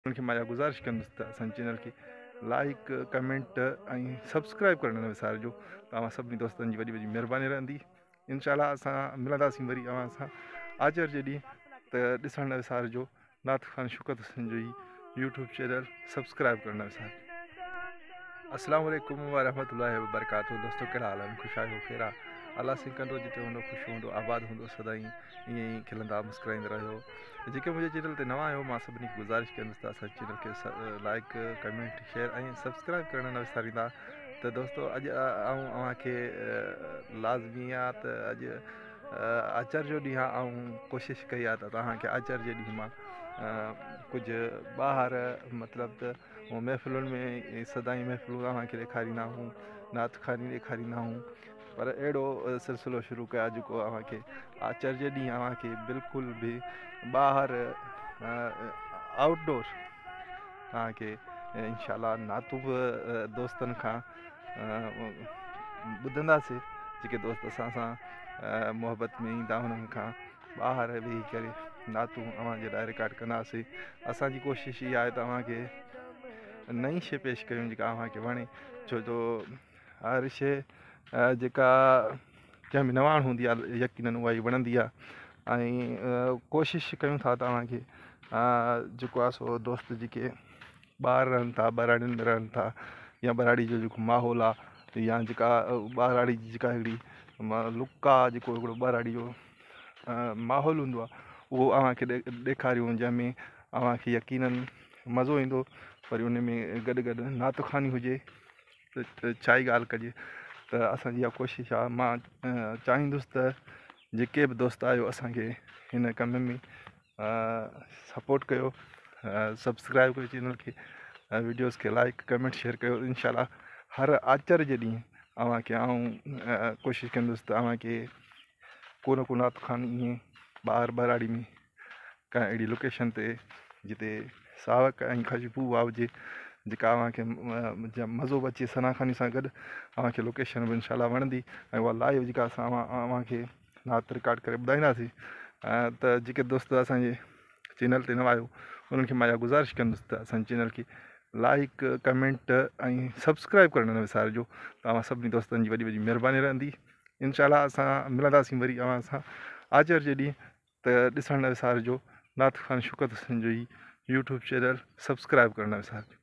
انهن کي مان اها گذارش ڪندس ته اسان جي چينل کي لائيڪ ڪمينٽ ۽ سبسڪرائب ڪرڻ نه وسارجو. توهان سڀني دوستن جي وڏي وڏي مهرباني رهندي. انشاء الله اسان ملنداسين وري اوهان سان آچر جي ڏينهن ته ڏسڻ نه وسارجو نعت خوان شوڪت حسين جو هي يوٽيوب چينل سبسڪرائب ڪرڻ نه وسارجو. السلام عليڪم ورحمة الله وبرڪاته دوستو ڪهڙا حال آهن خوش آهيو خير آ الله سائين ڪندو جتي هوندو خوش هوندو آباد هوندو سدائين ائين ئي کلندا مسڪرائيندا رهيو جيڪي منهنجي چينل تي نوان آهيو مان سڀني کي گذارش ڪندس ته اسان چينل کي لائڪ ڪمينٽ شيئر ۽ سبسڪرائب ڪرڻ نه وساريندا ته دوستو اڄ آئون اوهان کي لازمي آ ته اڄ آچر جو ڏينهن آ آئون ڪوشش ڪئي آ ته توهان کي آچر جي ڏينهن مان ڪجهه ٻاهر مطلب ته محفلن ۾ سدائين محفلون اوهان کي ڏيکاريندا آهيون نعت خواني ڏيکاريندا آهيون پر اهڙو سلسلو شروع ڪيو آهي جيڪو اوهان کي آچر جي ڏينهن اوهان کي بلڪل به ٻاهر آئوٽ ڊور توهان کي انشاء الله نعتون به دوستن کان ٻڌنداسي جيڪي دوست اسان سان محبت ۾ ايندا انهن کان ٻاهر ويهي ڪري نعتون اوهان جي لاء رڪارڊ ڪنداسي اسانجي ڪوشش اها آهي ته اوهان کي نئين شي پيش ڪيون جيڪا اوهان کي وڻي ڇو جو هر شيء جيڪا ڪنهن ۾ نواڻ هوندي آهي يقينن اها ئي وڻندي آهي ۽ ڪوشش ڪيون ٿا ته اوهان کي جيڪو آهي سو دوست جيڪي ٻاهر رهن ٿا ٻهراڙين ۾ رهن ٿا يا ٻهراڙي جو جيڪو ماحول آهي يا جيڪا ٻهراڙي جي جيڪا هڪڙي لڪ آهي جيڪو هڪڙو ٻهراڙي جو ماحول هوندو آهي اهو اوهان کي ڏيکاريون جنهن ۾ اوهان کي يقينن مزو ايندو وري ان ۾ گڏ گڏ نعت خواني هجي ته ڇا ئي ڳالهه ڪجي ته اسان جي اها ڪوشش آهي مان چاهيندس ته جيڪي به دوست آهيو اسانکي هن ڪم ۾ سپورٽ ڪيو سبسڪرائب ڪيو چينل کي ويڊيوز کي لائڪ ڪمينٽ شيئر ڪيو انشاء الله هر آچر جي ڏينهن اوهان کي آئون ڪوشش ڪندس ته اوهان کي ڪو نه ڪو نعت خوان ائين ٻاهر ٻهراڙي ۾ ڪنهن اهڙي لوڪيشن تي جتي ساوڪ ۽ خوشبو اها هجي جيڪا اوهان کي مزو به اچي ثنا خواني سان گڏ اوهان کي لوڪيشن به انشاء الله وڻندي ۽ اها لائيو جيڪا اسان اوهان کي نعت رڪارڊ ڪري ٻڌائينداسين ته جيڪي دوست اسانجي چينل تي نوان آهيو انهن کي مان اها گذارش ڪندس ته اسانجي چينل کي لائڪ ڪمينٽ ۽ سبسڪرائب ڪرڻ نه وسارجو توهان سڀني دوستن جي وڏي وڏي مهرباني رهندي انشاء الله اسان ملنداسين وري اوهان سان آچر جي ڏينهن ته ڏسڻ نه وسارجو نعت خوان شوڪت حسين جو هي يوٽيوب چينل سبسڪرائب ڪرڻ نه وسارجو.